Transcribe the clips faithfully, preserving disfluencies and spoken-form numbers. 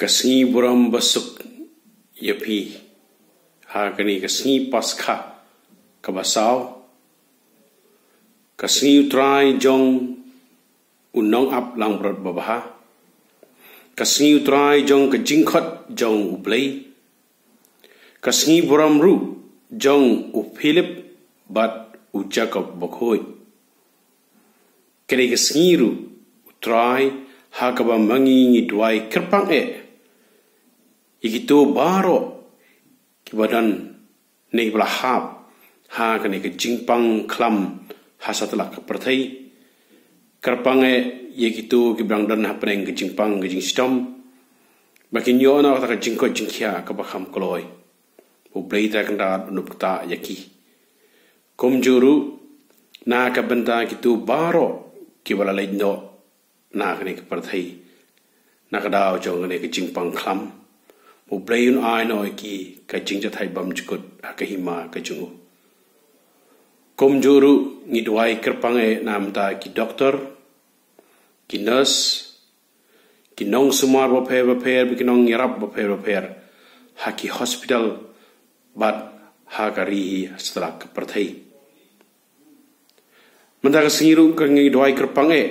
Ka sngi burom basuk ïa phi ha kane ka sngi Paskha kaba saw, ka sngi U Trai jong u nongap langbrot babha, ka sngi U Trai jong ka jingkhot jong U Blei, ka sngi burom ruh jong u Philip bad u Jakob bakhuid. Kane ka sngi ruh U Trai ha kaba ma ngi ngi duwai kyrpang eh ïa kito baroh kiba don ne kiba la hap ha kane ka jingpang khlam ha satlak ka pyrthei. Kyrpang eh ïa kito kiba dang don hapdeng ka jingpang ka jingshitom, ba kin ïoh na kata ka jingkoit jingkhiah kaba kham kloi. U Blei Trai Kynrad un ïa ki. Kumjuh ruh na ka bynta kito baroh kiba la leit noh na kane ka pyrthei na ka daw jong kane ka jingpang khlam, U Blei un ai noh ïa ki ka jingjahthait bymjukut ha ka hima ka jong u. Kumjuh ruh ngi duwai kyrpang eh na ka bynta ki doktor, ki nurse, ki nongsumar bapher bapher, ki nongïarap bapher bapher ha ki hospital bad ha ka ri hi ha satlak ka pyrthei. Mynta ka sngi ruh ka ngi duwai kyrpang eh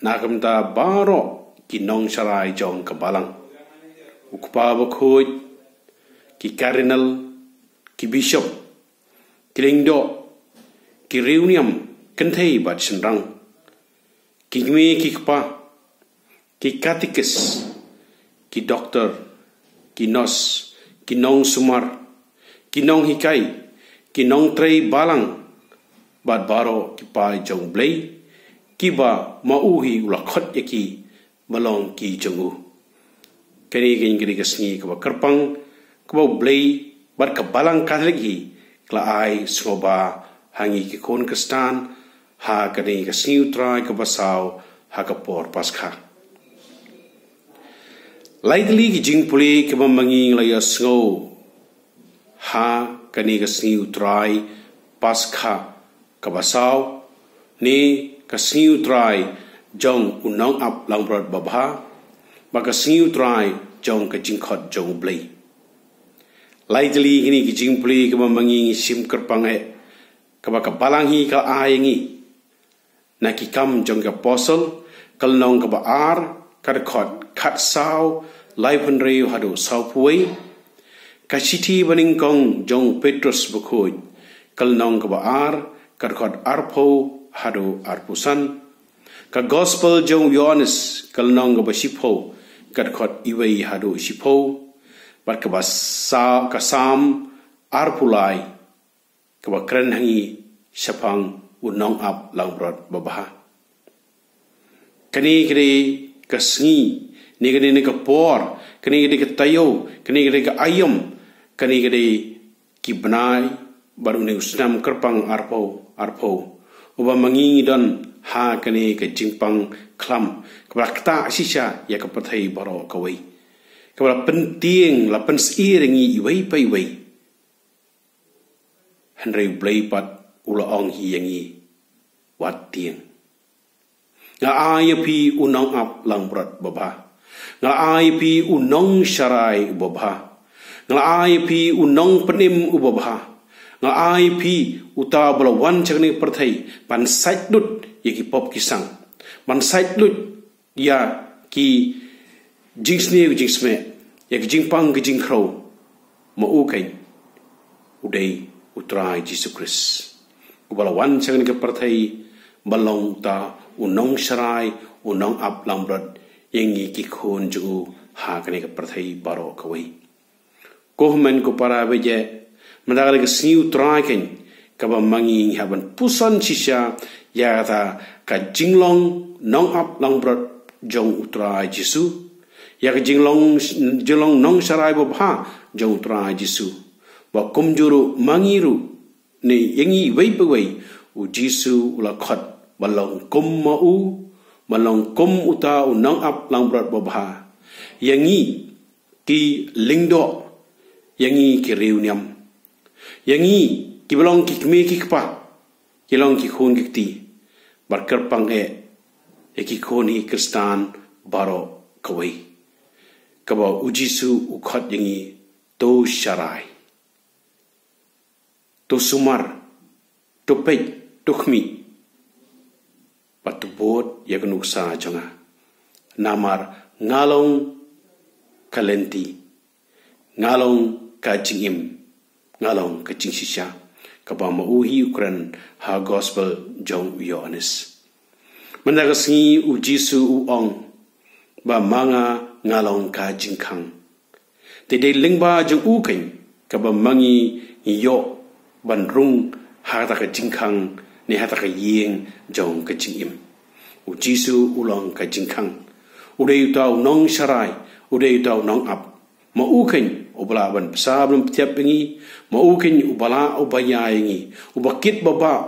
na ka bynta baroh ki nongsharai jong ka balang, u kpa bakhuid, ki cardinal, ki bishop, ki lyngdoh, ki riewniam kynthei bad shynrang, ki kmie ki kpa, ki katikis, ki doktor, ki nurse, ki nongsumar, ki nonghikai, ki nongtrei balang bad baroh ki paid jong U Blei kiba ma u hi u la khot ïa ki ba long ki jong u. Kane ka dei ka sngi kaba kyrpang kaba U Blei bad ka balang Katholik hi ka la ai sngewbha ha ngi ki khun Khristan ha kane ka sngi U Trai kaba saw ha ka por Paskha. Lai tylli ki jingpule kiba ma ngi ngi la ïohsngew ha kane ka sngi U Trai Paskha kaba saw, ne ka sngi U Trai jong u nongap langbrot babha, bad ka sngi U Trai jong ka jingkhot jong U Blei. Lai tylli kine ki jingpule kiba ma ngi ngi shim kyrpang eh kaba ka balang hi ka ai ngi. Na Ki Kam jong ki Apostol, ka lynnong kaba ar, ka dkhot khatsaw, laiphew hynriew haduh sawphew wei. Ka shithi banyngkong jong u Petros bakhuid, ka lynnong kaba ar, ka dkhot arphew haduh arphew san. Ka Gospel jong u Ïoannis, ka lynnong kaba shiphew, ka dkhot iwei haduh shiphew. Bad kaba sa, ka Salm arphew lai, kaba kren ha ngi shaphang u nongap langbrot babha. Kane ka dei ka sngi, ne ka dei ne ka por, kane ka dei ka taïew, kane ka dei ka aïom, kane ka dei ki bnai bad une u snem kyrpang arphew arphew, uba ma ngi ngi don ha kane ka jingpang khlam kaba la ktah shisha ïa ka pyrthei baroh kawei, kaba la pyntieng, la pynsyier ïa ngi iwei pa iwei. Hynrei U Blei pat u la ong hi ïa ngi, wat tieng. Nga la ai ïa phi u nongap langbrot babha. Nga la ai ïa phi u nongsharai u babha. Nga la ai ïa phi u nongpynim u babha. Nga la ai ïa phi uta uba la wan sha kane ka pyrthei ban sait lut ïa ki pop ki sang, ban sait lut ïa ki jingsniew jingsmeh, ïa ki jingpang ki jingkhrew. Ma u keiñ u dei U Trai Jisu Khrist, uba la wan sha kane ka pyrthei ban long uta u nongsharai, u nongap langbrot ïa ngi ki khun jong u ha kane ka pyrthei baroh kawei. Ko hynmen ko para baieit, mynta ka dei ka sngi U Trai keiñ kaba ma ngi ngi hap ban puson shisha ïa kata ka jinglong nongap langbrot jong U Trai Jisu, ïa ka jinglong, jinglong nongsharai babha jong U Trai Jisu. Ba kumjuh ruh ma ngi ruh, ne ïa ngi iwei pa iwei, U Jisu u la khot ban long kum ma u, ban long kum uta u nongap langbrot babha. Ïa ngi ki lyngdoh, ïa ngi ki riewniam, ïa ngi kiba long ki kmie ki kpa, ki long ki khun ki kti, bad kyrpang eh ïa ki khun hi Khristan baroh kawei. kaba u Jisu u khot ïa ngi, to sharai, to sumar, to peit, to khmih, bad to bud ïa ka nuksa jong nga. Namar nga long ka lynti, nga long ka jingim, nga long ka jingshisha, kaba ma u hi u kren ha gospel jong u Ïoannis. Mynta ka sngi u Jisu u ong ba ma nga nga long ka jingkhang. Te dei lyngba jong u keiñ kaba ma ngi ngi ïoh ban rung ha kata ka jingkhang ne ha kata ka ïing jong ka jingim. U Jisu u long ka jingkhang. U dei uta u nongsharai, u dei uta u nongap. Ma u keiñ uba lah ban bsa ban pyntip ïa ngi, ma u keiñ uba lah uba ïa ïa ngi, uba kit ba bah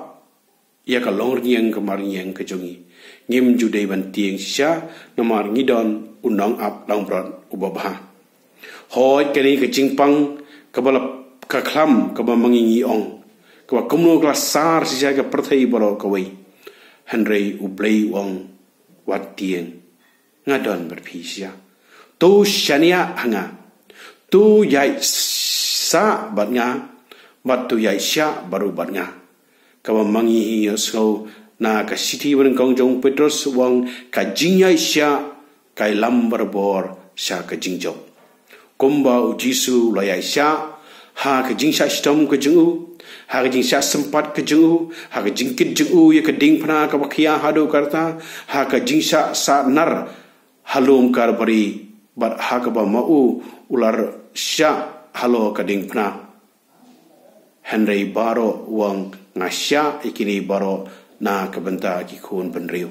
ïa ka longrynïeng ka marïeng ka jong ngi. Ngim ju dei ban tieng shisha, namar ngi don u nongap langbrot uba bha. Hooid, kane ka jingpang kaba la ka khlam kaba ma ngi ngi ong, kaba kumno ka la sar shisha ka pyrthei baroh kawei. Hynrei U Blei u ong, wat tieng, nga don bad phi shisha. To shaniah ha nga, to ïaid sah bad nga, bad to ïaid shah baroh bad nga. Kaba ma ngi hi ïohsngew na ka shithi banyngkong jong u Petros, u ong, ka jingïaid shah ka ïalam barabor sha ka jingjop. Kumba u Jisu u la ïaid shah ha ka jingshah shitom ka jong u, ha ka jingshah sympat ka jong u, ha ka jingkit jong u ïa ka diengphna kaba khia haduh ka rta, ha ka jingshah sahnarphna ha lum Kalbari, bad ha kaba ma u u la shah halor ka diengphna. Hynrei baroh u ong, nga shah ïa kine baroh na ka bynta ki khun bynriew.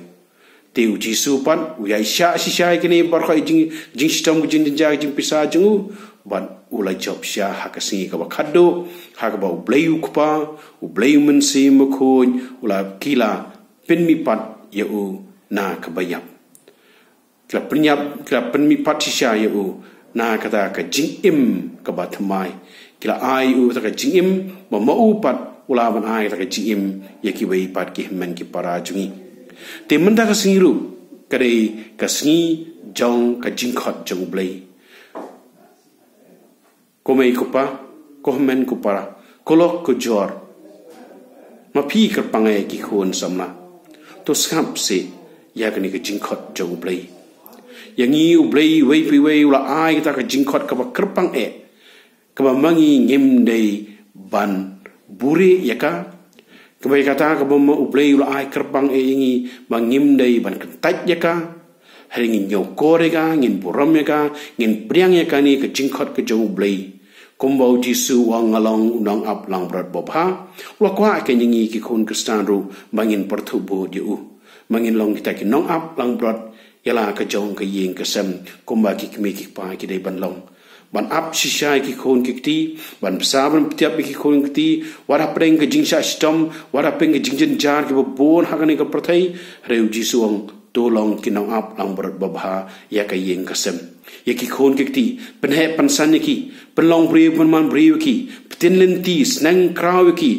Te u Jisu pat u ïaid shah shisha ïa kine baroh, ïa jing, jingshitom ka jingjynjar ka jingpisa jong u, bad u la jop shah ha ka sngi kaba khatduh, ha kaba U Blei U Kpa, U Blei U Mynsiem Bakhuid u la, ki la pynmihpat ïa u na kaba ïap. Ki la pynïap, ki la pynmihpat shisha ïa u na kata ka jingim kaba thymmai. Ki la ai u kata ka jingim ba ma u pat u lah ban ai kata ka jingim ïa kiwei pat ki hynmen ki para jong ngi. Te mynta ka sngi ruh ka dei ka sngi jong ka jingkhot jong U Blei. Ko mei ko pa, ko hynmen ko para, ko lok ko jor, ma phi kyrpang eh ki khun samla, to sngap seh ïa kane ka jingkhot jong U Blei. Ïa ngi U Blei uwei pa uwei u la ai kata ka jingkhot kaba kyrpang eh, kaba ma ngi ngim dei ban buhrieh ïa ka. Kaba ïa kata kaba ma U Blei u la ai kyrpang eh ïa ngi, ma ngim dei ban kyntait ïa ka. Hynrei ngin ñiewkor ïa ka, ngin burom ïa ka, ngin pdiang ïa kane ka jingkhot ka jong U Blei. Kumba u Jisu u ong, nga long u nongap langbrot babha, u la kwah ïa ngi ki khun Khristan ruh ba ngin pyrthuh bud ïa u, ba ngin long kita ki nongap langbrot ïa la ka jong ka ïing ka sem, kumba ki kmie ki kpa ki dei ban long. Ban ap shisha ïa ki khun ki kti, ban bsa ban pyntip ïa ki khun ki kti, wat hapdeng ka jingshah shitom, wat hapdeng ka jingjynjar kiba bun ha kane ka pyrthei. Hynrei u Jisu u ong, to long ki nongap langbrot babha ïa ka ïing ka sem. Ïa ki khun ki kti, pynheh pynsan ïa ki, pynlong briew pynman briew ïa ki, pyntip lynti, sneng kraw ïa ki.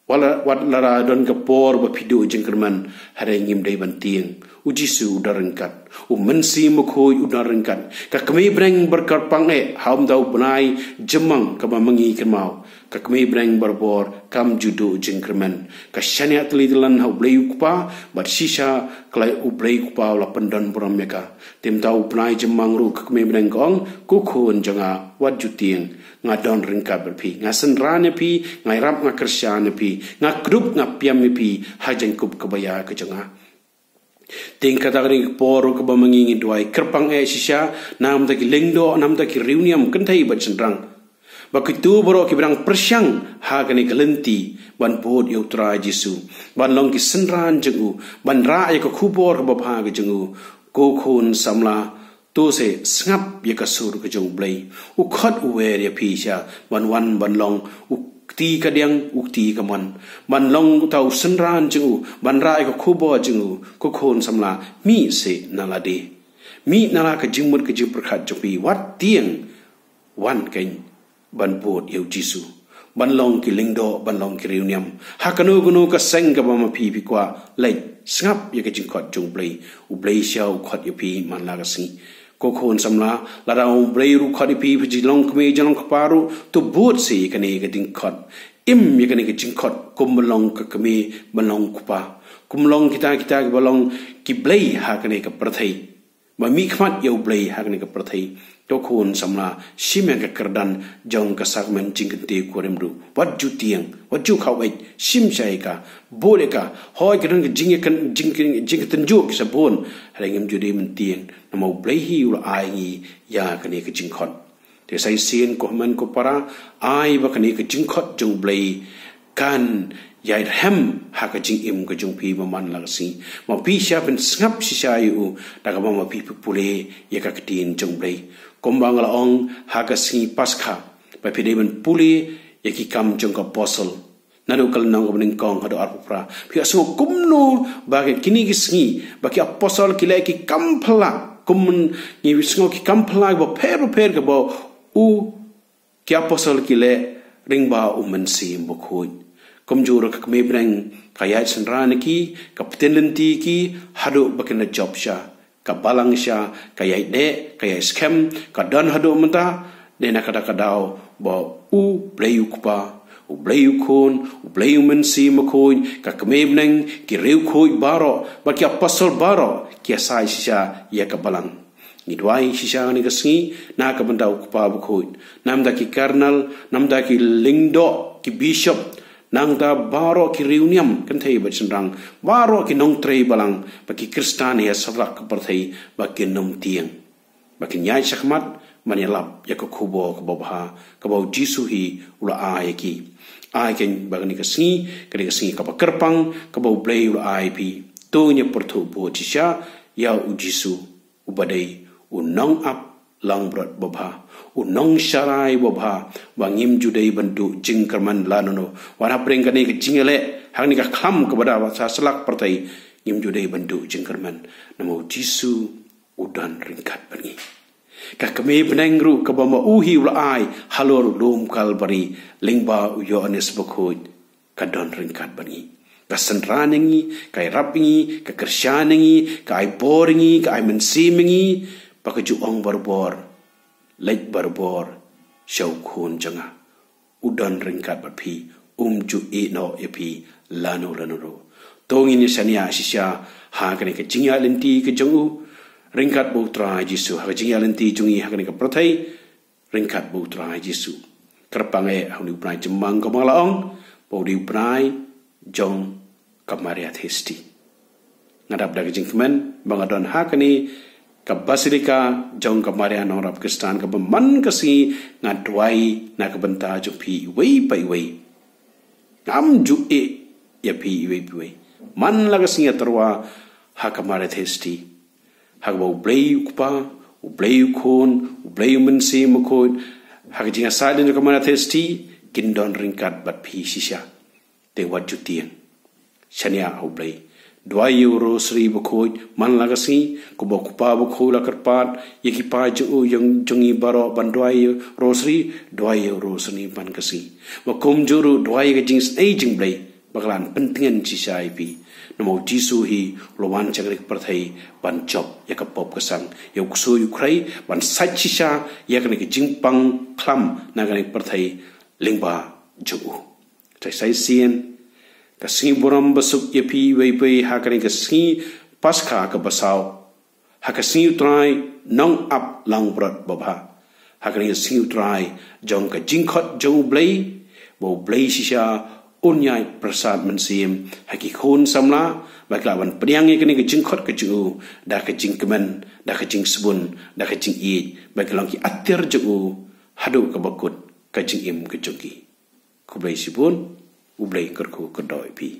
Wat la, wat la don ka por ba phi duh jingkyrmen, hynrei ngim dei ban tieng. U Jisu u don ryngkat. U Mynsiem Bakhuid u don ryngkat. Ka kmie bneng ba kyrpang eh ha u, mynta u bnai jymmang kaba ma ngi kynmaw. Ka kmie bneng barabor kam ju duh jingkyrmen. Ka shaniah tylli tyllun ha U Blei U Kpa, bad shisha ka la U Blei U Kpa u la pyndon burom ïa ka. Te mynta u bnai jymmang ruh ka kmie bneng ka ong, ko khun jong nga, wat ju tieng, nga don ryngkat bad phi, nga synran ïa phi, nga ïarap nga kyrshan ïa phi, nga kdup nga pdiang ïa phi ha jingkup kaba ïa ka jong nga. Te kata ka dei ka por ruh kaba ma ngi ngin duwai kyrpang eh shisha na ka bynta ki lyngdoh, na ka bynta ki riewniam kynthei bad shynrang, ba kito baroh kiba dang pyrshang ha kane ka lynti ban bud ïa U Trai Jisu, ban long ki synran jong u, ban rah ïa ka khubor kaba bha ka jong u. Ko khun samla, to seh sngap ïa ka sur ka jong U Blei. U khot u wer ïa phi sha ban wan ban long u kti kadiang, u kti kamon, ban long uta u synran jong u, ban rah ïa ka khubor jong u. Ko khun samla, mih seh na lade, mih na la ka jingmut ka jingpyrkhat jong phi, wat tieng, wan keiñ ban bud ïa U Jisu, ban long ki lyngdoh, ban long ki riewniam ha kano kano ka seng kaba ma phi phi kwah. Leit sngap ïa ka jingkhot jong U Blei. U Blei sha u khot ïa phi man la ka sngi. Ko khun samla, lada U Blei u khot ïa phi, phi jinglong kmie jinglong kpa ruh, to bud sa ïa kane ka jingkhot. Im ïa kane ka jingkhot kum ban long ka kmie ban long kpa, kum long kita kita kiba long ki blei ha kane ka pyrthei. Ba mihkhmat ïa U Blei ha kane ka pyrthei. To khun samla, shim ïa ka kyrdan jong ka sakramen jingkyntiew kurim ruh. Wat ju tieng, wat ju khaw eit, shim shai ka, bud ïa ka. Hoi ka don ka jing, jing, jingkynjuh ki sabun. Hynrei ngim ju dei ban tieng, namar U Blei hi u la ai ngi ïa kane ka jingkhot. Te sa shisien ko hynmen ko para, ai ba kane ka jingkhot jong U Blei kan ïaid rhem ha ka jingim ka jong phi ba man la ka sngi. Ma phi sha pynsngap shisha ïa u, da kaba ma phi pule ïa ka ktien jong U Blei. Kumba nga la ong ha ka sngi Paskha, ba phi dei ban pule ïa ki Kam jong ki Apostol. Naduh ka lynnong kaba nyngkong haduh arphew phra. Phi ïohsngew kumno ba ki kine ki sngi, ba ki apostol ki leh ki kam phylla. Kum ngi sngew ki kam phylla ba pher ba pher kaba u ki apostol ki leh lyngba U Mynsiem Bakhuid. Kumjuh ruh ka Kmie Bneng ka ïaid synran ïa ki, ka pynlynti ïa ki, haduh ba kin da jop sha. Ka balang sha, ka ïaid deh, ka ïaid skhem, ka don haduh mynta, dei na kata ka daw ba U Blei U Kpa, U Blei U Khun, U Blei U Mynsiem Bakhuid, ka Kmie Bneng, ki riewkhuid baroh, bad ki apostol baroh, ki ïasaid shisha ïa ka balang. Ngi duwai shisha ha kane ka sngi, na ka bynta U Kpa Bakhuid, na ka bynta ki cardinal, na ka bynta ki lyngdoh, ki bishop, nangta baroh ki riewniam kynthei bad shynrang, baroh ki nongtrei balang, bad ki Khristan ha satlak ka pyrthei, ba kin ym tieng, ba kin ïaid shakhmat ban ïalap ïa ka khubor kaba bha kaba U Jisu hi u la ai ïa ki. Ai keiñ ba kane ka sngi ka dei ka sngi kaba kyrpang kaba U Blei u la ai ïa phi. To ngin ïa pyrthuh bud shisha ïa U Jisu, uba dei u nongap langbrot babha, u nongsharai babha, ba ngim ju dei ban duh jingkyrmen lano lano. Wat hapdeng kane ka jingïaleh ha kane ka khlam kaba da ha satlak pyrthei, ngim ju dei ban duh jingkyrmen, namar U Jisu u don ryngkat bad ngi. Ka Kmie Bneng ruh kaba ma u hi u la ai halor u lum Kalbari lyngba U Ïoannis Bakhuid, ka don ryngkat bad ngi. Ka synran ïa ngi, ka ïarap ïa ngi, ka kyrshan ïa ngi, ka ai bor ïa ngi, ka ai mynsiem ïa ngi, ba ka ju ong barabor, leit barabor sha u Khun jong nga. U don ryngkat bad phi, um ju ïehnoh ïa phi lano lano ruh. To ngin ïa shaniah shisha ha kane ka jingïaid lynti ka jong u, ryngkat bad U Trai Jisu, ha ka jingïaid lynti jong ngi ha kane ka pyrthei, ryngkat bad U Trai Jisu. Kyrpang eh ha une u bnai Jymmang, kumba nga la ong, ba u dei u bnai jong ka Maria Theisotti. Nga dap da ka jingkmen ba nga don ha kane ka Basilika jong ka Maria Nongrap Khristan, kaba man ka sngi nga duwai na ka bynta jong phi iwei pa iwei. Ngam ju ïeh ïa phi iwei pa iwei. Man la ka sngi nga tyrwa ha ka Maria Theisotti, ha kaba U Blei U Kpa, U Blei U Khun, U Blei U Mynsiem Bakhuid, ha ka jingïasaid lynti jong ka Maria Theisotti, kin don ryngkat bad phi shisha. Te wat ju tieng. Shaniah ha U Blei. Duwai ïa u Rosary Bakhuid man la ka sngi, kumba U Kpa Bakhuid u la kyrpad ïa ki paid jong u, jong, jong ngi baroh ban duwai ïa u Rosary, duwai ïa u Rosary man ka sngi. Bad kumjuh ruh duwai ïa ka jingisynei jong U Blei ba ka la pyntngen shisha ïa phi. Namar U Jisu hi u la wan sha kane ka pyrthei ban jop ïa ka pop ka sang, ïa u ksuid u khrei, ban sait shisha ïa kane ka jingpang khlam na kane ka pyrthei lyngba jong u. Te sa shisien, ka sngi burom basuk ïa phi iwei pa iwei ha kane ka sngi Paskha kaba saw, ha ka sngi U Trai Nongap Langbrot Babha, ha kane ka sngi U Trai jong ka jingkhot jong U Blei, ba U Blei shisha un ïaid pyrsad mynsiem ha ki khun samla, ba ki lah ban pdiang ïa kane ka jingkhot ka jong u da ka jingkmen, da ka jingsbun, da ka jingïeit, ba ki long ki atiar jong u haduh kaba kut ka jingim ka jong ki. Khublei shibun, U Blei un kyrkhu kyrdoh ïa phi.